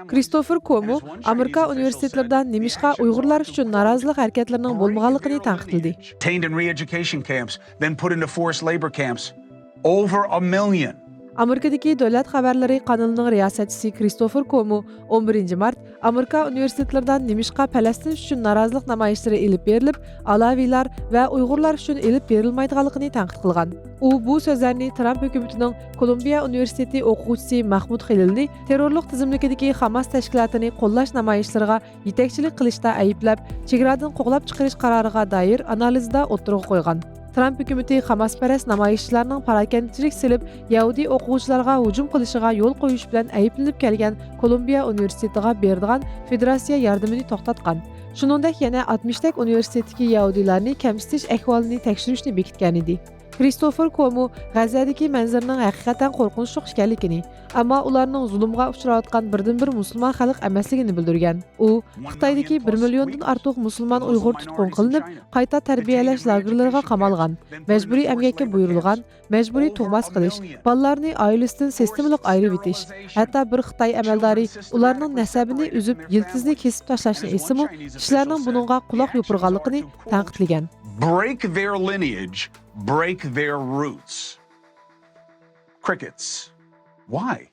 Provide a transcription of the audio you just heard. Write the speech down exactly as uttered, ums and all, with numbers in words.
كرىستوفېر كومو ئامېرىكا ئۇنىۋېرسىتېتلىرىدا نېمىشقا ئۇيغۇرلار ئۈچۈن نارازىلىق ھەرىكەتلىرىنىڭ بولمىغانلىقىنى تەنقىدلىدى. Detained in re-education camps, then put into forced labor camps. Over a million. ئامېرىكىدىكى دۆلەت خەۋەرلىرى قانىلىنىڭ رىياسەتچىسى كرىستوفېر كومو ئون بىرىنچى مارت ئامېرىكا ئۇنىۋېرسىتېتلىرىدا نېمىشقا پەلەستىن ئۈچۈن نارازىلىق نامايىشلىرى ئېلىپ بېرىلىپ، ئالاۋىيلار ۋە ئۇيغۇرلار ئۈچۈن ئېلىپ بېرىلمايدىغانلىقىنى تەنقىد قىلغان. ئۇ بۇ سۆزلەرنى ترامپ ھۆكۈمىتىنىڭ كولومبىيە ئۇنىۋېرسىتېتى ئوقۇغۇچىسى مەخمۇت خېلىلنى تېررورلۇق تىزىملىكىدىكى خاماس تەشكىلاتىنى قوللاش نامايىشلىرىغا يېتەكچىلىك قىلىشتا ئەيىبلەپ، چېگرادىن قوغلاپ چىقىرىش قارارىغا دائىر ئانالىزدا ئوتتۇرىغا قويغان. ترامپ ھۆكۈمىتى خاماسپەرەس نامايىشچىلارنىڭ پاراكەندىچىلىك سېلىپ، يەھۇدىي ئوقۇغۇچىلارغا ھۇجۇم قىلىشىغا يول قويۇش بىلەن ئەيىبلىنىپ كەلگەن كولومبىيە ئۇنىۋېرسىتېتىغا بېرىدىغان فېدېراتسىيە ياردىمىنى توختاتقان. شۇنىڭدەك يەنە ئاتمىشتەك ئۇنىۋېرسىتېتتىكى يەھۇدىيلارنى كەمسىتىش ئەھۋالىنى تەكشۈرۈشنى بېكىتكەنىدى. كرىستوفېر كومو غەززەدىكى مەنزىرىنىڭ ھەقىقەتەن قورقۇنچلۇق ئىكەنلىكىنى، ئەمما ئۇلارنىڭ زۇلۇمغا ئۇچراۋاتقان بىردىنبىر مۇسۇلمان خەلق ئەمەسلىكىنى بىلدۈرگەن. ئۇ خىتايدىكى بىر مىليوندىن ئارتۇق مۇسۇلمان ئۇيغۇر تۇتقۇن قىلىنىپ، قايتا تەربىيەلەش لاگېرلىرىغا قامالغان، مەجبۇرىي ئەمگەككە بۇيرۇلغان، مەجبۇرىي تۇغماس قىلىش، بالىلارنى ئائىلىسىدىن سىستېمىلىق ئايرىۋېتىش، ھەتتا بىر خىتاي ئەمەلدارى ئۇلارنىڭ نەسەبىنى ئۈزۈپ، يىلتىزىنى كېسىپ تاشلاشنى ئېيتسىمۇ، كىشىلەرنىڭ بۇنىڭغا قۇلاق يوپۇرغانلىقىنى تەنقىدلىگەن. Break their lineage, break their roots. Crickets. Why?